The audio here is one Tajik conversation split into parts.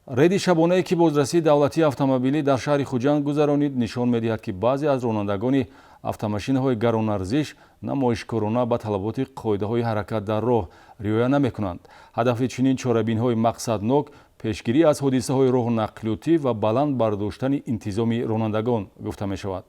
Рейди шабонае, ки бозрасии давлатии автомобилӣ дар шаҳри Хуҷанд гузаронид, нишон медиҳад, ки баъзе аз ронандагони автомошинаҳои гаронарзиш намоишкорона ба талаботи қоидаҳои ҳаракат дар роҳ риоя намекунанд. Ҳадафи чунин чорабиниҳои мақсаднок пешгирӣ аз ҳодисаҳои роҳу нақлиётӣ ва баланд бардоштани интизоми ронандагон гуфта мешавад.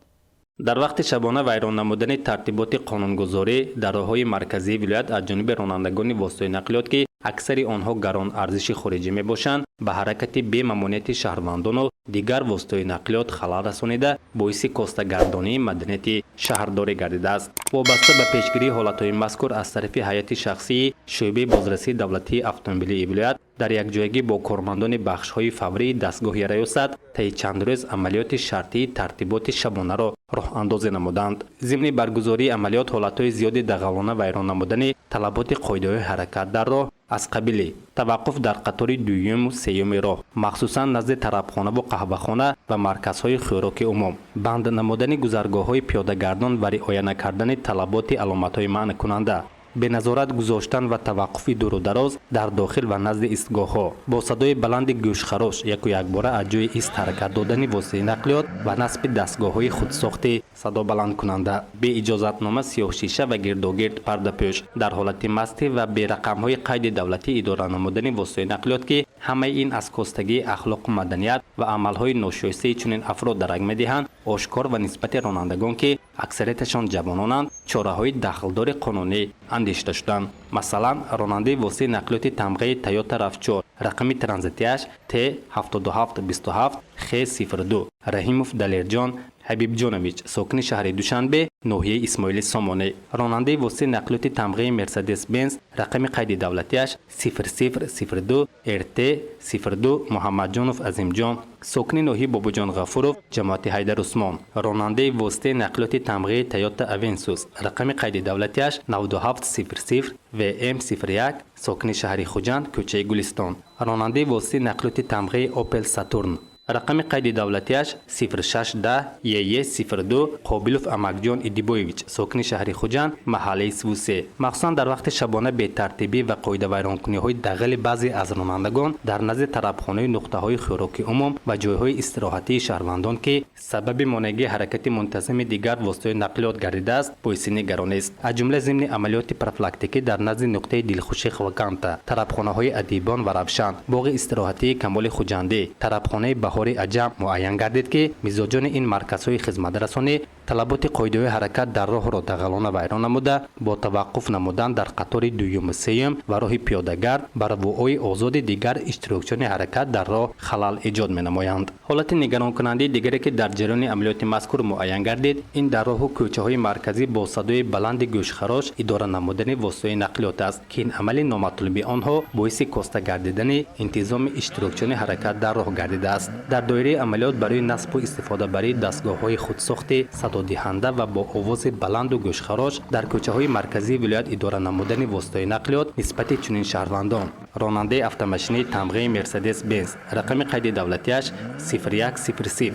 Дар вақти шабона вайрон намудани тартиботи қонунгузорӣ дар роҳҳои марказии вилоят аз ҷониби ронандагони воситаи нақлиёт, ки аксари онҳо гарон арзиши хориҷӣ мебошанд, ба ҳаракати бемамониати шаҳрвандону дигар воситаҳои нақлиёт халал расонида, боиси костагардонии маданияти шаҳрдорӣ гардидааст. Вобаста ба пешгирии ҳолатҳои мазкур аз тарафи ҳайати шахсии шӯъбаи бозрасии давлатии автомобилии вилоят дар якҷоягӣ бо кормандони бахшҳои фаврии дастгоҳи раёсат таи чанд рӯз амалиёти шартии тартиботи шабонаро роҳандозӣ намуданд. Зимни баргузории амалиёт ҳолатҳои зиёди дағалона вайрон намудани талаботи қоидаҳои ҳаракат дар роҳ, аз қабили таваққуф дар қатори дуюму сеюми роҳ, махсусан назди тарабхонаву қаҳвахона ва марказҳои хӯроки умум, банд намудани гузаргоҳҳои пиёдагардон ва риоя накардани талаботи аломатҳои манъкунанда, беназорат гузоштан ва таваққуфи дуру дароз дар дохил ва назди истгоҳҳо, бо садои баланди гӯшхарош яку якбора аз ҷои ист ҳаракат додани воситаи нақлиёт ва насби дастгоҳҳои худсохти садобаландкунанда, беиҷозатнома, сиёҳшиша ва гирдогирд пардапӯш, дар ҳолати мастӣ ва берақамҳои қайди давлатӣ идора намудани воситаи нақлиёт, ки ҳамаи ин аз костагии ахлоқу маданият ва амалҳои ношоистаи чунин афрод дарак медиҳанд, ошкор ва нисбати ронандагон, ки аксарияташон ҷавононанд, чораҳои дахлдори қонунӣ андешида шуданд. Масалан, ронандаи воситаи нақлиёти тамғаи Тойота RAV4, рақами транзитиаш Т 7727 Х 02, Раҳимов Далерҷон Ҳабибҷонович, сокини шаҳри Душанбе, ноҳияи Исмоили Сомонӣ, ронандаи воситаи нақлиёти тамғаи Мерседес Бенз, рақами қайди давлатиаш 0002 РТ 02, Муҳаммадҷонов Азимҷон, сокини ноҳияи Бобоҷон Ғафуров, ҷамоати Ҳайдар Усмон, ронандаи воситаи нақлиёти тамғаи Тойота Авенсус, рақами қайди давлатиаш 9700 ВМ 01, сокини шаҳри Хуҷанд, кӯчаи Гулистон, ронандаи воситаи нақлиёти тамғаи Опел Сатурн, рақами қайди давлатиаш 0610 ЕЕ 02, Қобилов Амакҷон Идибоевич, сокини шаҳри Хуҷанд, маҳаллаи Свусе. Махсусан дар вақти шабона бетартибӣ ва қоидавайронкуниҳои дағали баъзе аз ронандагон дар назди тарабхонаи нуқтаҳои хӯроки умум ва ҷойҳои истироҳатии шаҳрвандон, ки сабаби монеагии ҳаракати мунтазами дигар воситаҳои нақлиёт гардидааст, боиси нигаронист. Аз ҷумла зимни амалиёти профилактикӣ дар назди нуқтаи Дилхуши Хваканта, тарабхонаҳои Адибон ва Равшан, боғи истироҳатии Камоли Хуҷандӣ, тарабхонаи Баҳори Аҷам муайян гардид, ки мизоҷони ин марказҳои хизматрасонӣ талаботи қоидаҳои ҳаракат дар роҳро дағалона вайрон намуда, бо таваққуф намудан дар қатори дуюму сеюм ва роҳи пиёдагард ба равуъои озоди дигар иштирокчиёни ҳаракат дар роҳ халал эҷод менамоянд. Ҳолати нигаронкунандаи дигаре, ки дар ҷараёни амалиёти мазкур муайян гардид, ин дар роҳу кӯчаҳои марказӣ бо садои баланди гӯшхарош идора намудани воситаҳои нақлиёт аст, ки ин амали номатлуби онҳо боиси коста гардидани интизоми иштирокчиёни ҳаракат дар роҳ гардидааст. Дар доираи амалиёт барои насбу истифодабарии дастгоҳҳои худсохти садодиҳанда ва бо овози баланду гӯшхарош дар кӯчаҳои марказии вилоят идора намудани воситаҳои нақлиёт нисбати чунин шаҳрвандон: ронандаи автомошинаи тамғаи Мерседес Бенз, рақами қайди давлатиаш 0100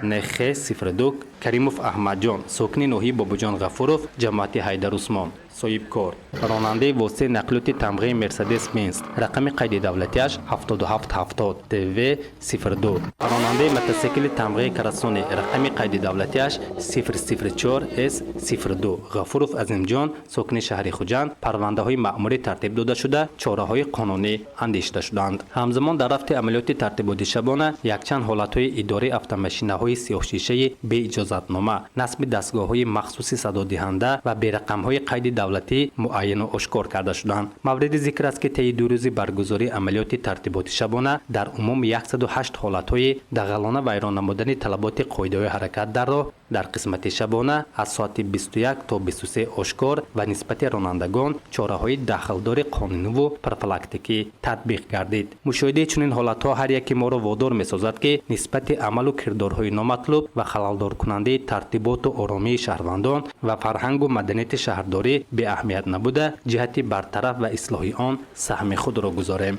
НХ 02, Каримов Аҳмадҷон, сокини ноҳияи Бобоҷон Ғафуров, ҷамоати Ҳайдар Усмон, соҳибкор, ронандаи воситаи нақлиёти тамғаи Мерседес Бенз, рақами қайди давлатиаш 7770 ДВ 02, ронандаи мотосикли тамғаи Карасони, рақами қайди давлатиаш 004 С 02, Ғафуров Азимҷон, сокини шаҳри Хуҷанд, парвандаҳои маъмурӣ тартиб дода шуда, чораҳои қонунӣ андешида шуданд. Ҳамзамон дар рафти амалиёти тартиботи шабона якчанд ҳолатҳои идораи автомошинаҳои сиёҳшишаи беиҷозатнома, насби дастгоҳҳои махсуси садодиҳанда ва берақамҳои қайди давлатӣ муайяну ошкор карда шуданд. Мавриди зикр аст, ки таи 2 рӯзи баргузории амалиёти тартиботи шабона дар умум 108 ҳолатҳои дағалона вайрон намудани талаботи қоидаҳои ҳаракат дар роҳ дар қисмати шабона аз соати 21 то 23 ошкор ва нисбати ронандагон чораҳои дахлдори қонуниву профилактикӣ татбиқ гардид. Мушоҳидаи чунин ҳолатҳо ҳар яке моро водор месозад, ки нисбати амалу кирдорҳои номатлуб ва халалдоркунандаи тартиботу оромии шаҳрвандон ва фарҳангу маданияти шаҳрдорӣ беаҳамият набуда, ҷиҳати бартараф ва ислоҳи он саҳми худро гузорем.